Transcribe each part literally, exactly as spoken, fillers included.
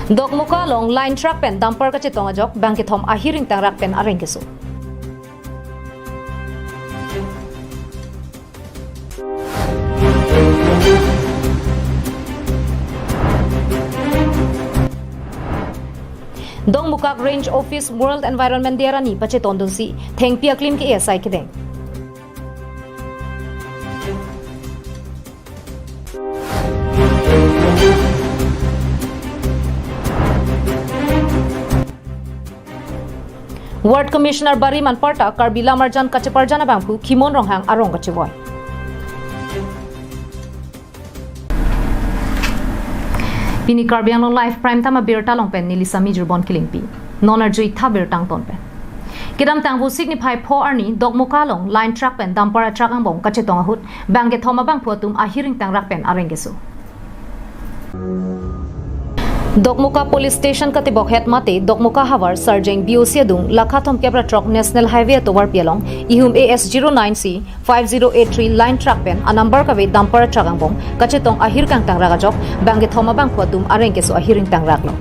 Dokmoka along line truck pen dumper kachetong ajok bang kethom ahir ingtangrak pen areng keso. Dongmukak Range Office World Environment Day arni pachetongdunsi thengpi aklim ke-e asai kedeng. Ward Commissioner barim anparta Karbi Lamarjan kacheparjan abangphu Khimon Ronghang arong kachevoi. Pini Karbi Anglong Live Prime Time abirta along pen neli Sami Jurbon Kilingpi. Non arju-ik tha birta angton pen. Kedamtang Vosik niphai pho arni Dokmoka along line truck pen dumper truck angbong kachetong ahut bang kethom abangphu atum ahir ingtangrak pen areng keso. Dokmoka Police Station katebokhet mate Dokmoka havar Sarjeng B O C adung lakha thomkep ra throk National Highway atovarpi along ihum A S zero nine C five zero eight three line truck pen anumber kave dumper truck angbong kachetong ahir kangtangrak ajok bang kethom abangphu atum areng keso ahir ingtangraklo.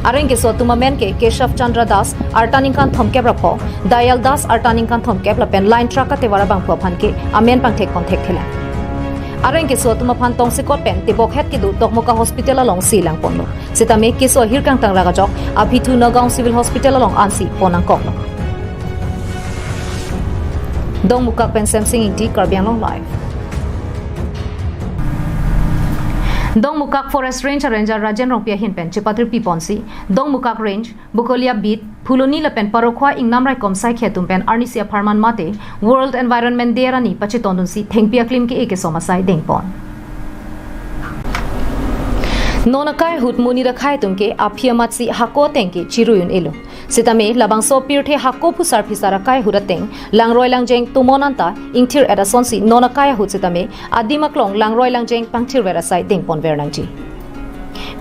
Areng keso atum amen ke Keshav Chandra Das, arta ningkan thomkep ra pho, Dayal Das, arta ningkan thomkep lapen line truck katevar abangphu aphan ke amen pangthek pon thekthelang. Areng keso atum aphan tongsekot pen tebokhet kedo Dokmoka Hospital alongsi langponlo. Sitame keso ahir kangtangrak ajok aphi thu Nagaon Civil Hospital along ansi pon nangkoklo. Dongmukak pen Semsing Ingti, Karbi Anglong Live. Dongmukak Forest Range Ranger Rajen Rongpi ahin pen chepatirpi ponsi Dongmukak Range, Bokolia Beat, Phuloni lapen Parokhowa ingnam raikom saikhi atum pen arnisi apharman mate World Environment Day arni pachetongdunsi thengpi aklim ke-e kesom asai dengpon. Non akai ahut monit akhei atum ke aphi amatsi hako ateng ke chirui un-elo. Sitame labangso pirthe hako phusar phisar akai ahut ateng langroi langjeng tomon anta ingthir-et asonsi non akai ahut sitame adim aklong langroi langjeng pangthirver asai dengponver nangji.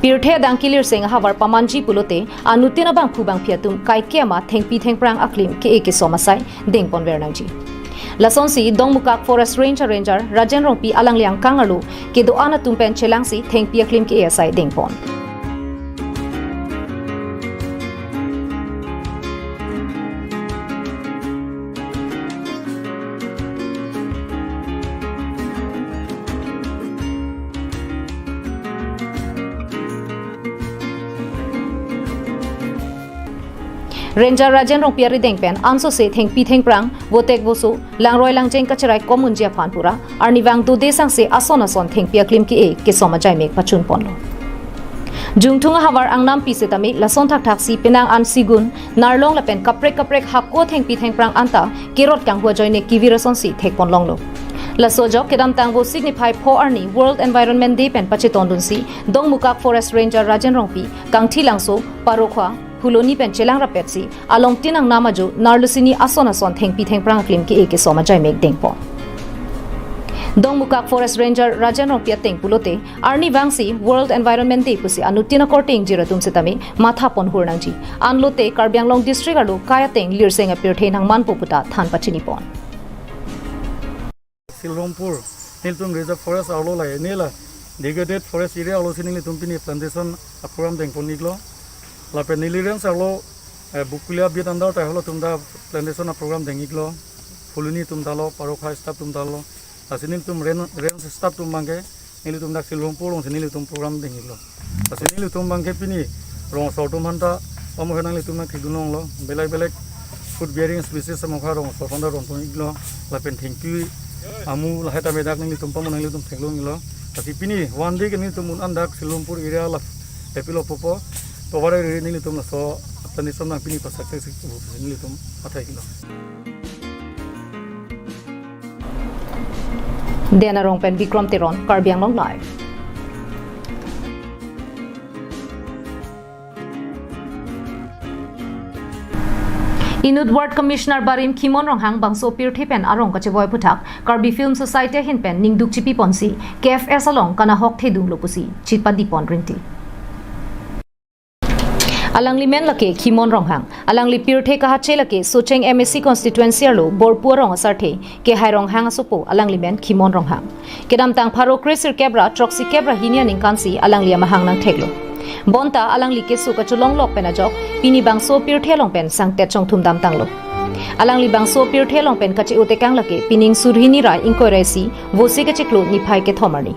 Pirthe adang kilirseng ahavar pamanji pulote anuttin abangphu bangphi atum kaike ama thengpi thengphrang aklim ke-e kesom asai dengponver nangji. Lasonsi Dongmukak Forest Range Ranger Rajen Rongpi alangli angkang arlo kedo-an atum pen chelangsi thengpi aklim ke-e asai dengpon. Ranger Rajen Rongpi arideng pen ansose thengpi thengphrang, votek voso, langroi langjeng kacherai komunji aphan pura arnivang dode sangse ason ason thengpi aklim ke-e kesom ajaimek pachunponlo. Jungthung ahavar angnampi sitame lason thakthaksi penang an sigun, narlong lapen kaprek kaprek hako thengpi thengphrang anta kerot kanghu ajoine kevir asonsi thekponlonglo. Laso ajok kedamtang Vosik niphai pho arni World Environment Day pen pachetongdunsi Dongmukak Forest Ranger Rajen Rongpi, Kangthilangso, Parokhowa, Phuloni pen chelang rapetsi alongtin angnam ajo narlusini ason ason thengpi thengphrang aklim ke-e kesom ajaimek dengpon. Dongmukak Forest Ranger Rajen Rongpi ateng pulote arnivangsi World Environment Day pusi anuttin akorte ingjir atum sitame mathapon hur nangji. Anlote Karbi Anglong District arlo kai ateng lirseng apirthe nangmanpo puta than pachinipon. Silrompur, nelitum Reserve Forest arlo lahei, neli la Degraded Forest Area arlosi nelitum pini plantation aprogram dengpon-iklo. Lapen neli range arlo, eh, Bokolia Beat under ta halatum ta plantation aprogram deng-iklo. Phuloni atum talo, Parokhowa staff atum talo. Lasi nelitum ren-, range staff atum abangke nelitum dak Silrompur alongsi nelitum program deng-iklo. Lasi nelitum abangke pini rong asor atum aphanta pamu henang nelitum nangthekdunlonglo. Belek belek fruit bearing species amokha rong asor aphanta ronpon-iklo. Lapen thengpi amu lahai tame dak nelitum pamu nang nelitum theklong-iklo. Lasi pini one day ke nelitum un-an dak Silrompur area la epilo pupo. Tovar area nelitum laso plantation nang pini pa success nelitum athai-iklo. Den Arong pen Bikrom Teron, Karbi Anglong Live. Inut Ward Commissioner barim Khimon Ronghang bangso pirthe pen arong kachevoi aphuthak Karbi Film Society ahin pen ningduk chipiponsi K F S along kanahok thedunglo pusi chipadi pon rinti. Alangli men lake Khimon Ronghang. Alangli pirthe kahache lake Socheng M A C constituency arlo Borpu arong asarthe Kehai Ronghang asopo, alangli men Khimon Ronghang. Kedamtang pharo kresirkep ra throksikep ra hini aningkansi alangli amahang nangtheklo. Bonta alangli keso kacholong lok pen ajok pini bangso pirthe along pen sangtet chongthum damtanglo. Alangli bangso pirthe along pen kache-o tekang lake pining suri hini ra ingkoi ra isi Vose kachiklo niphai kethom arni.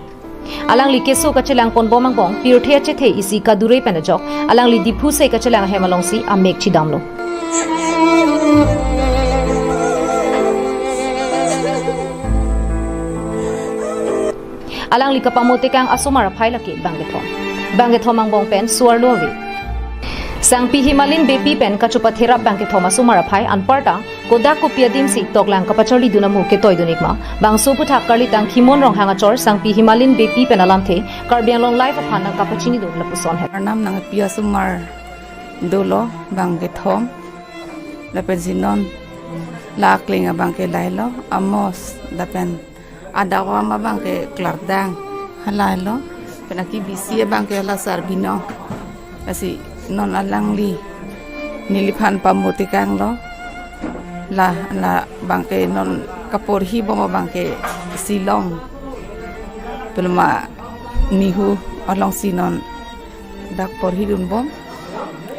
Alangli keso kachelang ponbom angbong pirthe achethe isi kadure pen ajok alangli Diphu sei kachelang ahem alongsi amek chidamlo. Alangli kapamo tekang asomar aphai lake bangkethom. Bangkethom angbong pen so-arlo ave. Sangpi Himalin Beypi pen kachopatherap bangkethom asomar aphai anparta kodak kopi adimsi toklang kapacharlidun amo ketoidun-ikma, bangso aphuthak karlitang Khimon Ronghang achor Sangpi Himalin Beypi pen alamthe Karbi Anglong Live aphan nangkapachinidun lapuson het. Arnam nangpi asomar dolo bangkethom. Lapen si non la akling abangke lahelo, amos lapen adakvam abangke klardang, halailo. Pen akibisi abangke hala Sarbino. Lasi non alangli neliphan pamo tekanglo. La, la abangke non kaporhibom abangke Shillong, Pelma Nihu alongsi non dak porhidunbom.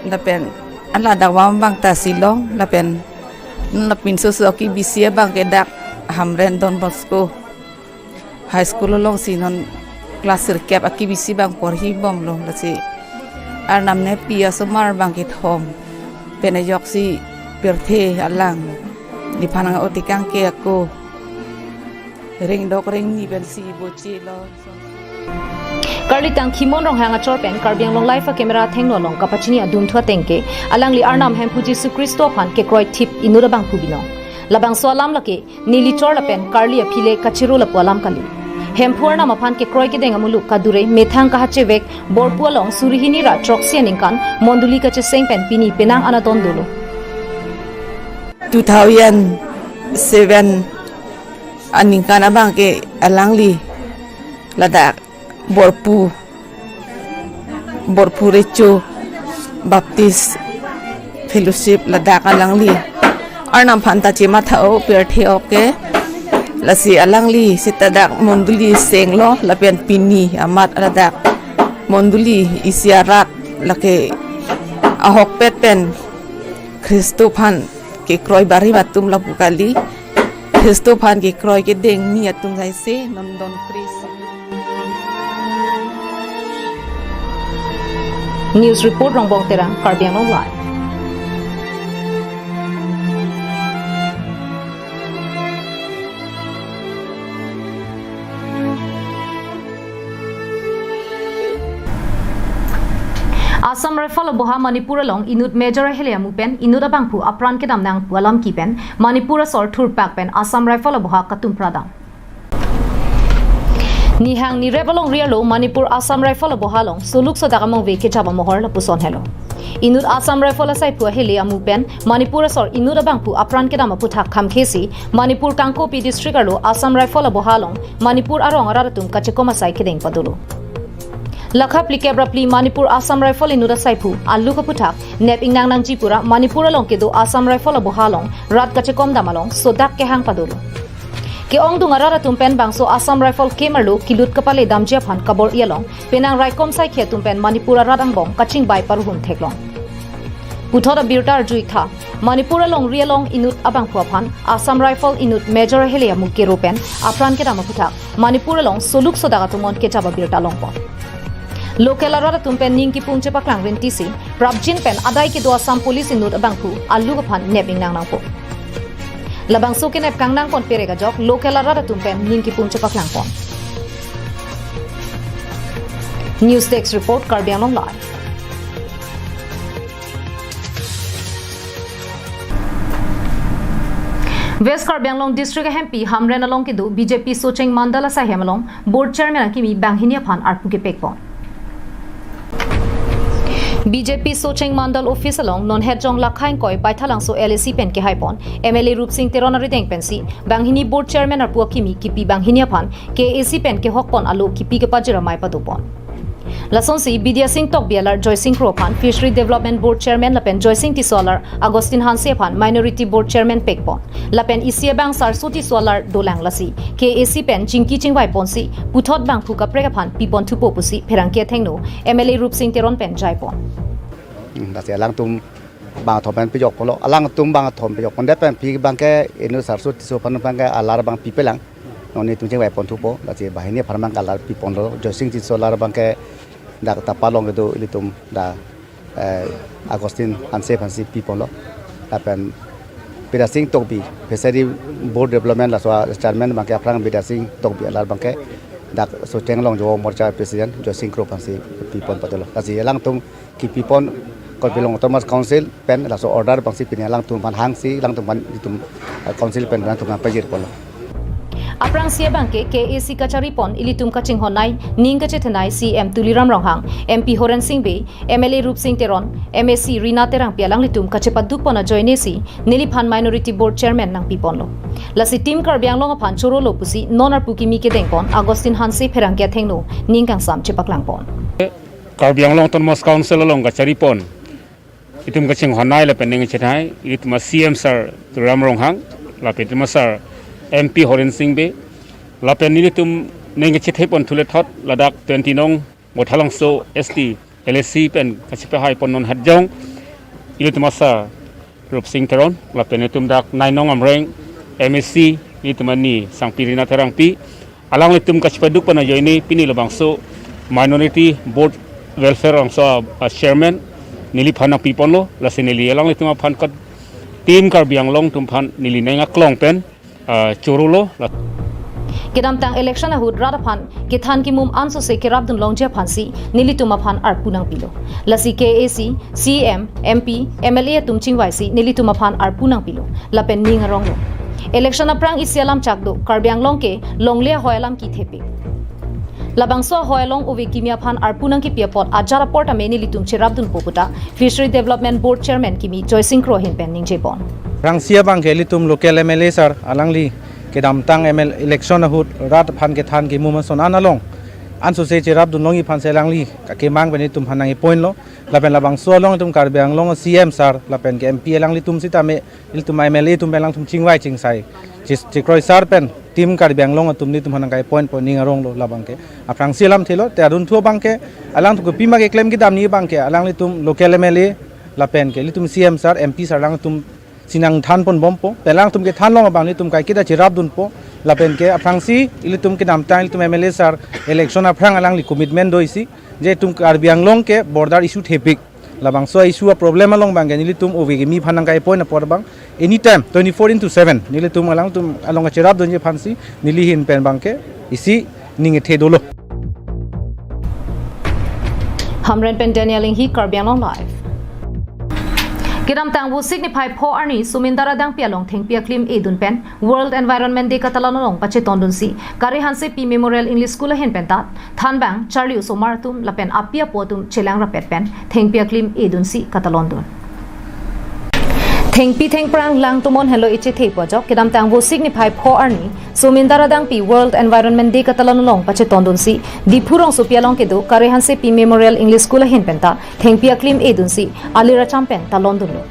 Lapen hala adakvam abang ta Shillong, lapen non la pinso so akibisi abangke dak Hamren Don Bosco High School alongsi non class sirkep akibisi abang porhibomlo. Lasi Arnam nepi asomar bangkethom pen ajoksi pirthe alangliphan nang-o tekang ke ako ringdok ringni pensi bochelo. Karlitang Khimon Ronghang achor pen Karbi Anglong Live a-camera athengno along kapachini adun thu ateng ke alangli Arnam Hemphu Jisu Khristo aphan kekroithip inut abangphu binong. Labangso alam lake neli chor lapen karli aphi le kachero lapu alam kali. Hemphu Arnam aphan kekroi kedeng amuluk kadure methang kahachevek Borpu along suri hini ra throksi aningkan mondoli kacheseng pen pini penang anaton dolo. Two thousand seven aningkan abangke alangli ladak Borpu, Borpu Recho Baptist Fellowship ladak alangli Arnam aphan ta chematha-o pirthe ok ke. Lasi alangli seta dak mondoli senglo lapen pini amat ladak mondoli isi arat lake ahokpet pen Khristo aphan kekroi barim atum lapu kali. Khristo aphan kekroi kedengmi atum jaise non don Khristo. News report Rongbong Terang, Karbi Anglong Live. Assam Rifle aboha Manipur along inut Major ahele amu pen inut abangphu apran kedam nang pu alam kipen Manipur asor thurpak pen Assam Rifle aboha katum pradam. Nihang nirep alongri arlo Manipur Assam Rifle aboha along soluk sodak among ve kejap amohor lapuson helo. Inut Assam Rifle asaiphu ahele amu pen Manipur asor inut abangphu apran kedam aphuthak khamkhesi Manipur Kangpokpi District arlo Assam Rifle aboha along Manipur arong arat atum kachekom asai kedeng padolo. Lakha phlikep ra phli Manipur Assam Rifle inut asaiphu aluk aphuthak nep ingnang nangji pura Manipur along kedo Assam Rifle aboha along rat kachekom dam along sodak kehang padolo. Ke-ongdung arat atum pen bangso Assam Rifle camp arlo kilut kapale damji aphan kabor-i along penang raikom saikhi atum pen Manipur arat angbong kachingbai paruhum theklong. Puthot abirta arju-ik tha, Manipur alongri along inut abangphu aphan Assam Rifle inut Major ahele amu kero pen apran kedam aphuthak Manipur along soluk sodak atum on kejap abirta longpon. Local arat atum pen ning kipung chepaklang rintisi prapjin pen adai kedo Assam Police inut abangphu aluk aphan nep ingnang nangpo. Labangso kenep kangnangpon perek ajok local arat atum pen ning kipung chepaklangpon. News Desk Report, Karbi Anglong Live. West Karbi Anglong District ahempi Hamren along kedo B J P Socheng Mandal asaihem along Board Chairman akimi banghini aphan arpu kepekpon. B J P Socheng Mandal Office along non hetjong lakha ingkoi Baithalangso L A C pen kehaipon M L A Rupsing Teron arideng pensi banghini Board Chairman arpu akimi kipi banghini aphan K A A C pen kehokpon alo kipi kepajir amei padopon. Lasonsi Bidya Sing Tokbi alar Joysing Kro aphan Fishery Development Board Chairman lapen Joysing Tisso alar Augustine Hanse aphan Minority Board Chairman pekpon. Lapen isi abang Saraswati Solar dolang lasi K A A C pen chingki chingvai ponsi puthot bangphu kaprek aphan pipon thupo pusi pherangke athengno M L A Rupsing Teron pen jaipon. Hmm, lasi alangtum bangkethom pen pijokponlo, alangtum bangkethom pijokpon det pen phi abangke inut Saraswati Tisso aphan abangke alar abang pipelang. Non netum chingvai pon thupo, lasi banghini aphan abangke alar piponlo, Joysing Tisso alar abangke dak Tapa along kedo ilitum dak, eh, Augustine Hanse aphansi piponlo. Lapen Bidya Sing Tokbi, Fishery Board Development laso a-chairman abangke aphrang Bidya Sing Tokbi alar abangke dak Socheng along Yuva Morcha president Joysing Kro aphansi pipon patulo. Lasi alangtum kipipon Karbi Anglong Autonomous Council pen laso order abangsi pini alangtum aphan hangsi alangtum aphan itum, eh, council pen alangtum aphan pajirponlo. Aphrangsi abangke K A A C kacharipon ilitum kachinghonnei, ning kachethenei C M Tuliram Ronghang, M P Horen Sing Bey, M L A Rupsing Teron, M A C Rina Terangpi alanglitum kachepadukpon ajoinesi neliphan Minority Board Chairman nangpiponlo. Lasi Team Karbi Anglong aphan chorolo pusi non arpu kimi kedengpon Augustine Hanse pherangke athengno ning kangsam chepaklangpon. Karbi Anglong Autonomous Council along kacharipon itum kachinghonnei lapen ning kachethenei, itum a-C M sir Tuliram Ronghang, lapen itum a-sir M P Horen Sing Bey, lapen nelitum ning kachethepon thule thot ladak twenty nong Bothalangso S T L A C pen kachepahaipon non hajong, ilitum a-sir Rupsing Teron, lapen itum dak nine nong Amreng M A C, itum ani Sangpi Rina Terangpi, alanglitum kachepadukpon ajoine pini labangso Minority Board Welfare labangso a, a chairman neliphan nangpiponlo, lasi neli alanglitum aphan kat Team Karbi Anglong atum aphan neli ning aklong pen, ah, chorolo. La- Kedamtang election ahut rat aphan kethan kimum ansose kerapdun longji aphansi nelitum aphan arpu nangpilo. Lasi K A A C, C M, M P, M L A atum chingvaisi nelitum aphan arpu nangpilo. Lapen ning aronglo. Election aphrang isi alam chak do, Karbi Anglong ke longle ahoi alam kithepik. Labangso ahoi along ove kimi aphan arpu nangkipi apot ajat apor tame nelitum cherapdunpo puta Fishery Development Board Chairman kimi Joysing Kro ahin pen ningjepon. Aphrangsi abangke ilitum local M L A sir alangli kedamtang M L election ahut rat aphan kethan kimum ason an along ansose cherapdun longji aphansi alangli kakemang pen itum aphan nangkiponlo. Lapen labangso along itum Karbi Anglong C M sir lapen ke M P alanglitum sitame ilitum M L A atum pen alangtum chingvai chingsai, chis-, chikroisar pen Team Karbi Anglong atum nelitum aphan nangkaiponpo, ning aronglo labangke. Aphrangsi alamthelo, te adunthu abangke alangtum kopima keklem kedamji abangke alanglitum local M L A lapen ke ilitum C M sir, M P sir alangtum si nangthanponbompo, pen alangtum kethan long abang nelitum kaiketa cherapdunpo, lapen ke aphrangsi ilitum kedamtang ilitum M L A sir election aphrang alangli commitment doisi, je itum Karbi Anglong ke border issue thepik. Labangso issue a-problem along abangke nelitum ove kimi aphan nangkaipon apor abang anytime twenty-four into seven nelitum alangtum along kacherapdunji aphansi neli ahin pen abangke isi ning ethe dolo. Hamren pen Daniel Inghi, Karbi Anglong Live. Kedamtang Vosik niphai pho arni Somindar Adangpi along thengpi aklim edun pen World Environment Day katalon along pachetondunsi Kare Hansepi Memorial English School ahin pen ta thanbang charli osomar atum lapen api apo atum chelang rapet pen thengpi aklim edunsi katalondun. Thengpi thengphrang lang tomon henlo ichethepo ajok kedamtang Vosik niphai pho arni Somindar Adangpi World Environment Day katalon along pachetondunsi Diphu rongsopi along kedo Kare Hansepi Memorial English School ahin pen ta thengpi aklim edunsi alir acham pen talondunlo.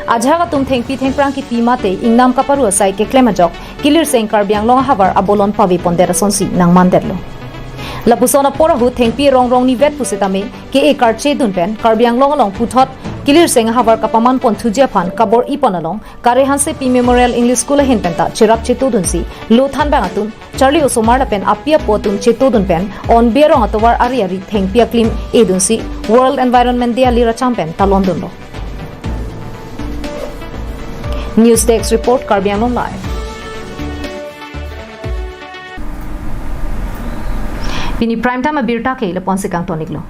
Ajahak atum thengpi thengphrang kipi mate ingnam kaparu asai keklem ajok kilirseng Karbi Anglong ahavar abolon pavepondet asonsi nangmandetlo. Lapuson apor ahut thengpi rong rong nivet pusitame ke-e karchedun pen Karbi Anglong along puthot kilirseng ahavar kapaman ponthuji aphan kabor-ipon along Kare Hansepi Memorial English School ahin pen ta cherap chetodunsi lo thanbang atum charli osomar lapen api apo atum chetodun pen Onbe arong atovar ari ari thengpi aklim edunsi World Environment Day alir acham pen talondunlo. News Desk Report, Karbi Anglong Live. Pini Prime Time abirta ke lapu-ansi kangtoniklo.